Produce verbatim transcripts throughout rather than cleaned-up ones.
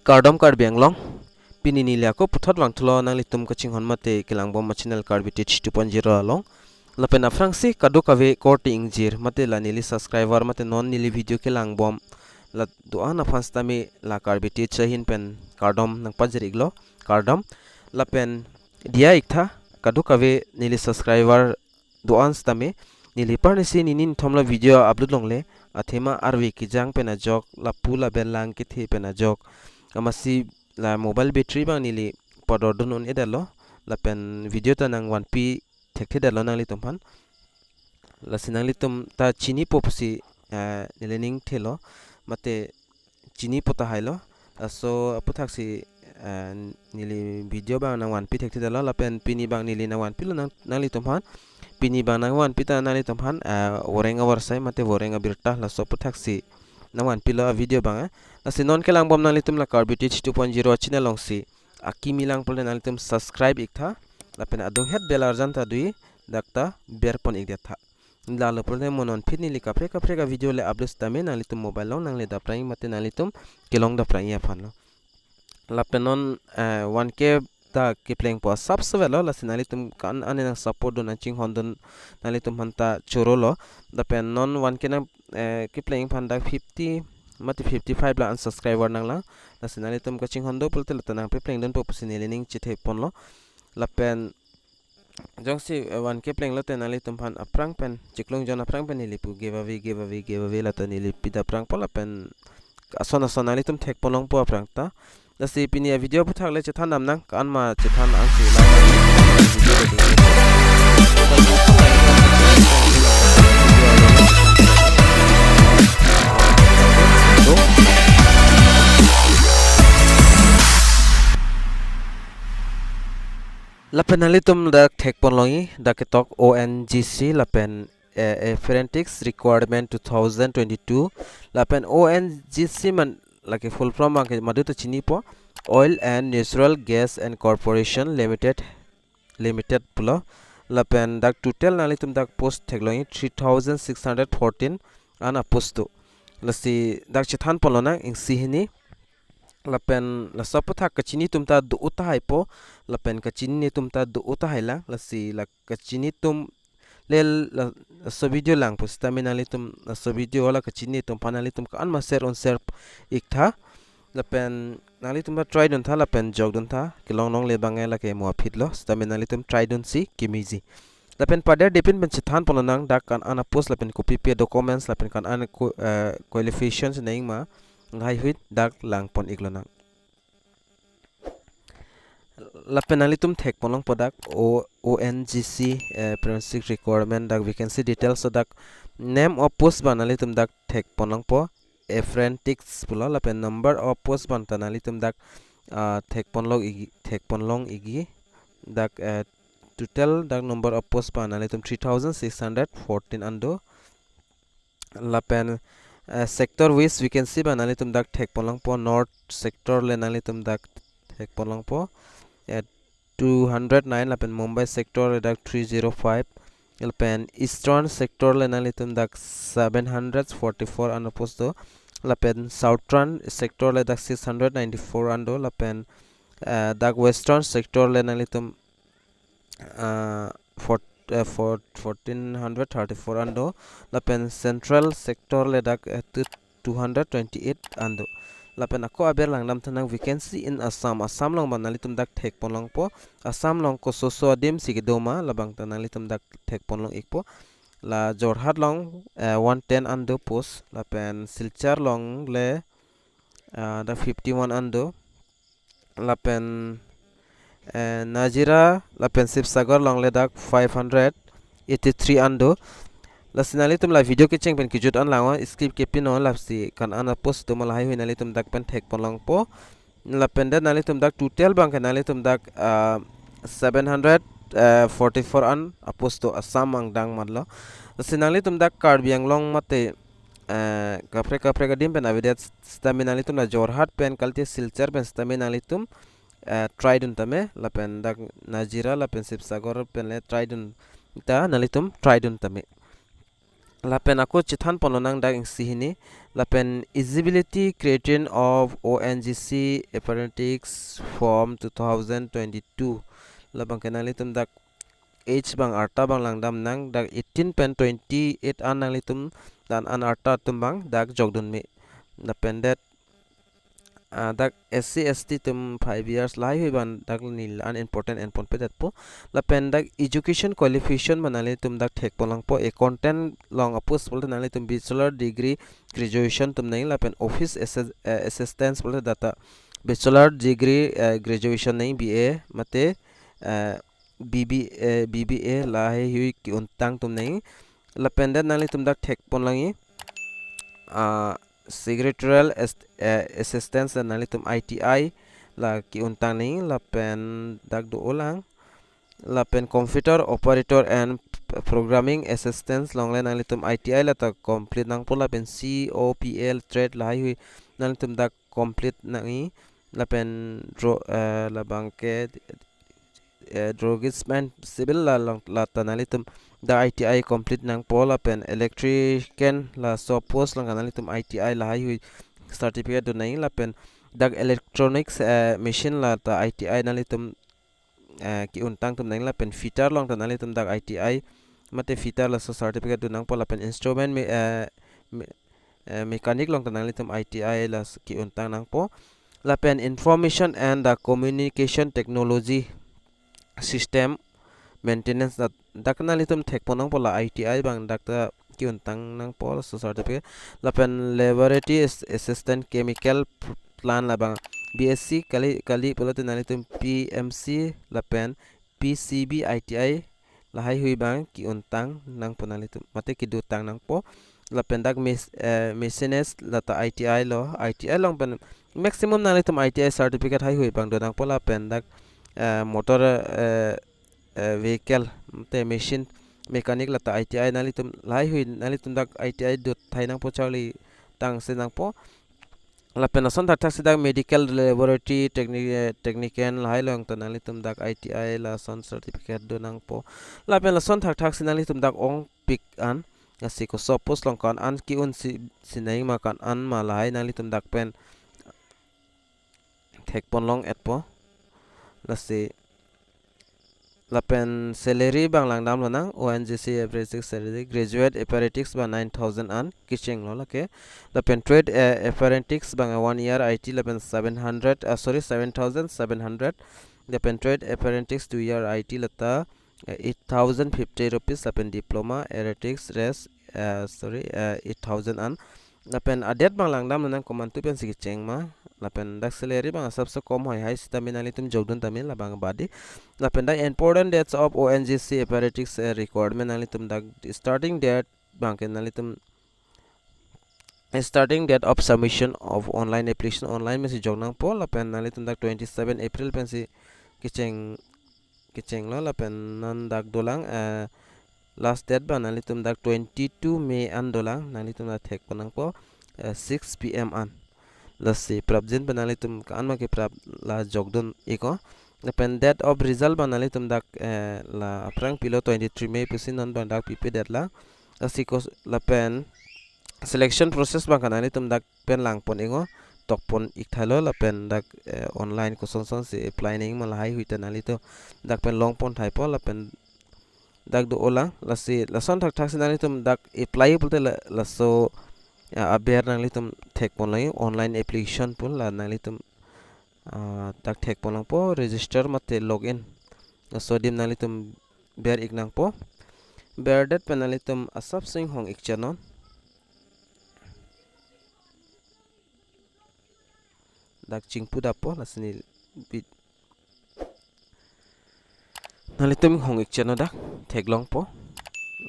Kardom Karbi Anglong. Pini neli ako puthot vangthulo nanglitum kachinghon mate kelangbom a-channel Karbi Teach two point zero along. Lapen aphrangsi kadokave korte ingjir mate la neli subscriber mate non neli video kelangbom la do-an aphan sitame la Karbi Teach ahin pen kardom nangpajir iklo, kardom. Lapen diya iktha kadokave neli subscriber do-an sitame, neli parnisi nini nithom la video upload longle, athema arve kejang pen ajok, lapu lapen lang kethe pen ajok, amatsi la mobile battery abang neli padordun un-edetlo, lapen video ta nangvanpi thekthedetlo nanglitum aphan. Lasi nanglitum ta chinipo pusi, eh, neli ning thelo, mate chinipo tahailo. Laso aphuthaksi, eh, neli video abang nangvanpi thekthedetlo, lapen pini abang neli nangvanpilo nang, nanglitum aphan. Pini abang nangvanpi ta nanglitum aphan, eh, voreng avarsai mate voreng abirta, laso aphuthaksi nangvanpilo a-video abang, eh. Lasi non kelangbom nanglitum la Karbi Teach two point zero a-channel alongsi akimi lang pulote nanglitum subscribe iktha, lapen adunghet bell arjan ta dui, dak ta berpon ikdet tha. Lalo pulote mo non aphi neli kaprek kaprek a-video le upload sitame nanglitum mobile along nangle daprang mate nanglitum kelong daprang aphanlo. Lapen non, eh, one K ta keplengpo asap sevetlo, lasi nanglitum kan ane nang support dun, nangchinghon dun, nanglitum aphan ta chorolo. Lapen non one K nang, eh, kepleng aphan dak fifty mate fifty-five la an subscriber nanglang. Lasi nanglitum kachinghon do pulote la ta nangpepleng dunpo pusi neli ning chetheponlo. Lapen jongsi, eh, one K plenglote nanglitum aphan aphrang pen, chiklung jon aphrang pen neli pu giveaway, giveaway, giveaway la ta neli pi daprangpo lapen ason ason nanglitum thekpon longpo aphrang ta. Lasi pini a-video aputhak le chethan damnang, ko-an ma chethan angsi la. Lapen nanglitum dak thekpon longji, dak ketok O N G C lapen, eh, Apprentice Requirement two thousand twenty-two, lapen O N G C man lake full form abang ke madu ta chinipo, Oil and Natural Gas and Corporation Limited, Limited pulo. Lapen dak total nanglitum dak post theklongji three thousand six hundred fourteen an a-post do. Lasi dak chethanpon lonang isi hini. Lapen laso aputhak kachini atum ta do-o tahaipo, lapen kachinine atum ta do-o tahailang, lasi la kachini atum le la, laso video lang pusitame nanglitum laso video la kachini atum aphan nanglitum ko-an ma share un share iktha, lapen nanglitum ta try duntha, lapen jok duntha, kelong longle abang ke lake mo aphitlo, sitame nanglitum try dunsi kimiji. Lapen pader depin pen chethanpon lonang dak ko-an a-post lapen kopipi documents lapen ko-an ko-, eh, qualifications nangji ma, lahaihui dak langpon iklonang. Lapen nanglitum thekpon longpo dak O-, O N G C, eh, Apprentice Requirement dak vacancy details, so dak name of post abang nanglitum dak thekpon longpo, Apprentice pulo, lapen number of post abang ta nanglitum dak, ah, thekpon long igi, thekpon long igi, dak, eh, total dak number of post abang nanglitum three thousand six hundred fourteen an do. Lapen, eh, sector wise vacancy abang nanglitum dak thekpon longpo, North sector le nanglitum dak thekpon longpo, eh, two hundred nine, lapen Mumbai sector le dak three zero five, lapen Eastern sector le nanglitum dak seven hundred forty-four an a-post do, lapen Southern sector le dak six hundred ninety-four an do, lapen, eh, dak Western sector le nanglitum, ah, four, eh, four, fourteen hundred thirty-four an do, lapen Central sector le dak, eh, two, two hundred twenty-eight an do. Lapen ako aber langdam thanang vacancy in Assam, Assam along abang nanglitum dak thekpon longpo, Assam along kososo adim si kedo ma labang ta nanglitum dak thekpon long ikpo. La Jorhat along, eh, one ten an do post, lapen Silchar along le, ah, dak fifty-one an do, lapen, eh, Nazira lapen Sivasagar along le dak five hundred eighty-three an do. Lasi nanglitum la video kecheng pen kejut an lang-o, skip kepi non, lasi ko-an a-post do ma lahaihui nanglitum dak pen thekpon longpo. Lapen det nanglitum dak total abang ke nanglitum dak, ah, seven hundred forty-four an a-post do, Assam angdeng matlo. Lasi nanglitum dak Karbi Anglong mate, eh, kaprek kaprek adim pen avedet sitame nanglitum la Jorhat pen kalite Silchar pen sitame nanglitum, eh, try dun tame, lapen dak Nazira lapen Sivasagar pen le try dun ta, nanglitum try dun tame. Lapen ako chethan ponlonang dak isi hini. Lapen eligibility criterion of O N G C apprentice form two thousand twenty-two. Labang ke nanglitum dak age abang arta abang langdamnang, dak eighteen pen twenty-eight an nanglitum, dan an arta atum abang dak jokdun me. Lapen det ah, dak S C S T atum five years lahai hui abang dak neli an important enponpedetpo. Lapen dak education qualification abang nanglitum dak thekponlongpo, accountant along apus pulote nanglitum bachelor degree graduation atum nangji, lapen office assi-, eh, assistance pulote data bachelor degree, eh, graduation nangji, B A mate, eh, B B, eh, B B A lahai hui ki-untang atum nangji. Lapen det nanglitum dak thekponlongji, ah, secretarial as-, eh, assistance, nanglitum I T I la ki-untang nangji, lapen dak do-olang. Lapen computer operator and p-, programming assistance along le nanglitum I T I la ta complete nangpo, lapen C O P L trade lahai hui nanglitum dak complete nangji, lapen dro-, eh, labang ke, eh, draftsman civil la along la ta nanglitum dak I T I complete nangpo, lapen electrician laso post along ke nanglitum I T I lahai hui certificate do nangji, lapen dak electronics, eh, machine la ta I T I nanglitum, eh, ki-untang atum nangji, lapen fitter along ta nanglitum dak I T I mate fitter laso certificate do nangpo, lapen instrument me-, eh, me-, eh, mechanic along ta nanglitum I T I la s-, ki-untang nangpo. Lapen information and the communication technology system maintenance dak, dak nanglitum thekponlongpo, la I T I abang dak ta ki-untang nangpo laso certificate. Lapen laboratory ass-, assistant chemical p-, plant labang B S C kali, kali pulote nanglitum P M C lapen P C B I T I lahai hui abang ki-untang nangpo nanglitum, mate kidotang nangpo. Lapen dak mes-, eh, machinist la ta I T I lo, I T I along pen maximum nanglitum I T I certificate hai hui abang do nangpo, lapen dak, eh, motor, eh, eh, vehicle mate machine mechanic la ta I T I nanglitum lahai hui nanglitum dak I T I do thai nangpo, charli tangsi nangpo. Lapen lason thakthak si dak medical laboratory techni-, eh, technician lahai along ta nanglitum dak I T I lason certificate do nangpo. Lapen lason thakthak si nanglitum dak ongpik an, lasi koso post along ko-an an ki-un si, si nangji ma, ko-an an ma lahai nanglitum dak pen thekponlong-etpo. Lasi lapen salary abang langdamlonang, O N G C average salary, graduate apprentice abang nine thousand an kechenglo lake. Lapen trade, eh, apprentice abang one year I T lapen seven hundred, ah, sorry, seven thousand seven hundred. Lapen trade apprentice two year I T la ta, eh, eight thousand fifty rupees, lapen diploma apprentice res, eh, sorry, eh, eight thousand an. Lapen adet abang langdamlonang komantu pensi kecheng ma. Lapen dak salary abang asapso kom hoi hai sitame nanglitum jokdun tame labang badi. Lapen dak important dates of O N G C apprentice, eh, requirement nanglitum dak starting date abang ke nanglitum starting date of submission of online application online pensi jok nangpo, lapen nanglitum dak twenty-seven April pensi kecheng, kechenglo, lapen non dak dolang, eh, last date abang nanglitum dak twenty-two May an dolang, nanglitum dak thekpon nangpo, eh, six P M an. Lasi prapjin pen nanglitum ko-an ma keprap la jokdun iknon. Lapen date of result abang nanglitum dak, eh, la aphrang pilo twenty-three May pusi, non abang dak pipedet lang. Lasi kos-, lapen selection process abang ke nanglitum dak pen langpon iknon, tokpon ik thailo, lapen dak, eh, online kosonson si apply nangji ma lahai hui ta nanglitum dak pen longpon thaipo, lapen dak do-olang. Lasi lason thakthak si nanglitum dak apply pulote la, laso, ah, aber nanglitum thekponlongji, online application pu la nanglitum, ah, dak thekponlongpo, register mate login. Laso adim nanglitum ber ik nangpo. Berdet pen nanglitum asapso inghong ik chotnon. Dak chingpudappo, lasi neli bit-, nanglitum inghong ik chotnon, dak theklongpo.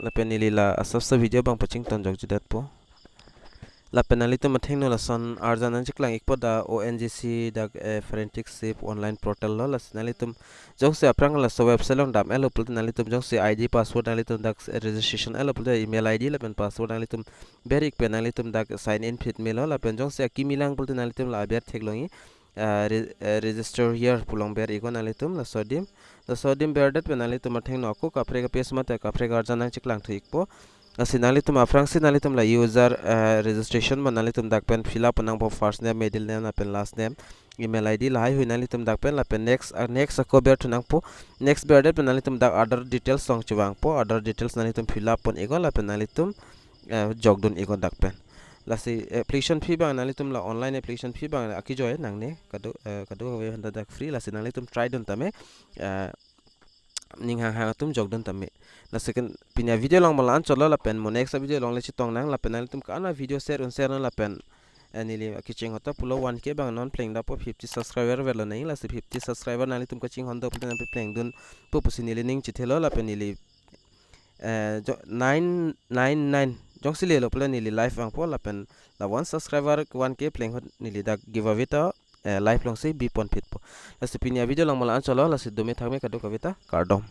Lapen neli la asapso video abang pachington jokjudetpo. Lapen nanglitum athengno lason arjan nangcheklang ikpo, dak O N G C dak, eh, apprenticeship online portal lo. Lasi nanglitum jongsi aphrang laso website along dam-etlo pulote nanglitum jongsi I D password nanglitum dak registration etlo pulote email I D lapen password nanglitum ber ik pen nanglitum dak sign in phit melo, lapen jongsi akimi lang pulote nanglitum la aber theklongji, ah, re-, eh, register here pu along ber iknon nanglitum laso adim. Laso adim berdet pen nanglitum athengno ako kaprek a-page mate kaprek arjan nangcheklang thu ikpo. Lasi nanglitum aphrangsi nanglitum la user, eh, registration ma nanglitum dak pen fill up nangpo, first name, middle name lapen last name, email I D lahai hui nanglitum dak pen lapen next, ah, next ako berthu nangpo, next berdet pen nanglitum dak other details along chevangpo, other details nanglitum fill up pon iknon lapen nanglitum, eh, jokdun iknon dak pen. Lasi application fee abang nanglitum la online application fee abang akejoi nangne, kado, eh, kadokave aphanta dak free, lasi nanglitum try dun tame, eh, ning hanghang atum jokdun tame. Lasi ken pini avideo along ma la-anchotlo lapen mo next avideo along le chetong nang lapen nanglitum ko-an avideo share un share nang lapen, eh, neli kecheng ahut ta pulo one K abang non plengdampo, fifty subscriber avelo nang, lasi fifty subscriber nanglitum kachinghon do pulote nangpi plengdunpo pusi neli ning chethelo lapen neli, eh, jo-, nine nine nine jongsi lelo pule neli live vangpo lapen la one subscriber one K pleng ahut neli dak giveaway ta, eh, live alongsi bi pon phitpo. Lasi pini avideo along ma la-anchotlo, lasi dome thakme kadokave ta, kardom.